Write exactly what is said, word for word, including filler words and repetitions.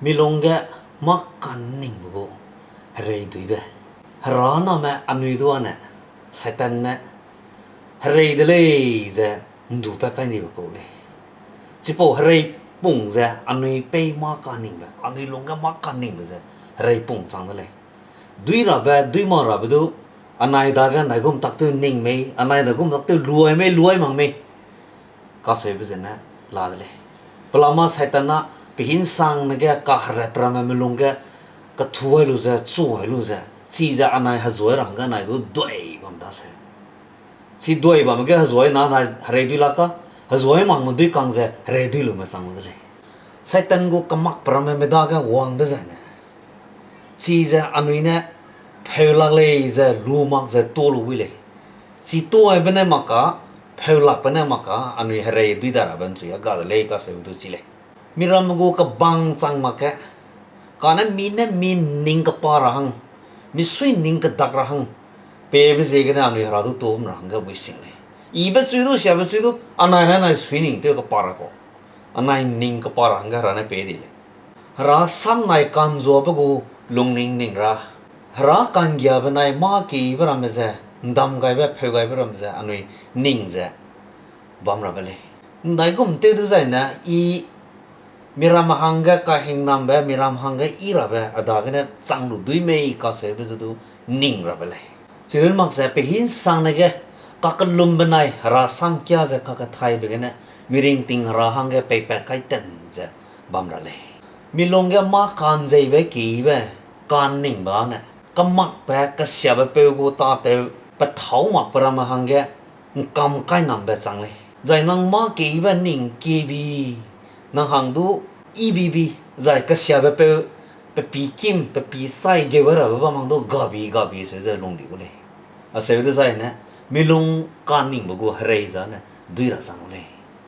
Mi lung ge mâ ka'nningbe gu herei duibe. Hera name anui du â ne, Satan ne herei de lei ze ’ndupat kai nibe kau lei. Chipau herei pung ze anui pei mâ ka'nningbe, anui lung ge mâ ka'nningbe ze herei pung chang de lei. Dui rabe, dui mak rabe du, anai dage ’ndaigum tak tew ning mei, anai ’ndaigum tak tew luai mei, luai mak mei kacheube zene la de lei. Pelama Satan â pehinsangne ge kaherap ramme mi lung ge kethuai lu ze, chuai lu ze, chize anai hezuai ra hangge anai du duai bam daseu. Chi duai bamme ge hezuai na anai herei dui lak ka, hezuai makme dui kang ze herei dui lume chang lu de lei. Satan gu kemakpe ramme mi dage wang dezaine, chize anui ne pheu lak lei ze lu mak ze tuâ lu bui lei. Chi tuaibe ne mak ka, pheu lakbe ne mak ka, anui herei dui da rabe ’nchui a ga de lei kacheube du chi lei. Miramme gu kebang chang mak ge, kane mi ne mi ’nning kepa ra hang, misui ’nning kedak ra hang, pebe ziegene anui Hera du tuâ bam ra hangge bui sing lei. Ibe chui du, siabe chui du, anai ne anai sui ning tew kepa ra kau, anai ’nning kepa ra hangge Hera ne pei di lei. Hera sam nai ka'nzuabe gu lungning ning ra, Hera ka'nggiabe nai mâ keyibe ramme ze, ’ndam gaibe, pheu gaibe ramme ze anui ning ze bam rabe lei. ’Ndaigum tew dezaine I miramme hangge kahingnambe, miramme hangge yi rabe a dagene chang lu dui mei kacheube ze du ning rabe lei. Chirun mak ze pehinsangne ge kakellum benai Hera sam kia ze kakethaibe gene miringting Hera hangge peipat kai ten ze bam ra lei. Mi lung ge mâ ka'nzeibe keyibe, ka'nningbe â ne, kemakbe kesiabe peu gu tâtew, pethâu makbe ramme hangge ’ngkam kainambe chang lei. Zai nang mâ keyibe ning kebi, nang hang du yibibi, zai kesiabe peu, pe pî kim, pe pî chai geu rabe bam hang du gabi gabi seu ze lung di gu lei. Acheu dezaine, mi lung ka'nningbe gu herei zane dui ra chang gu lei.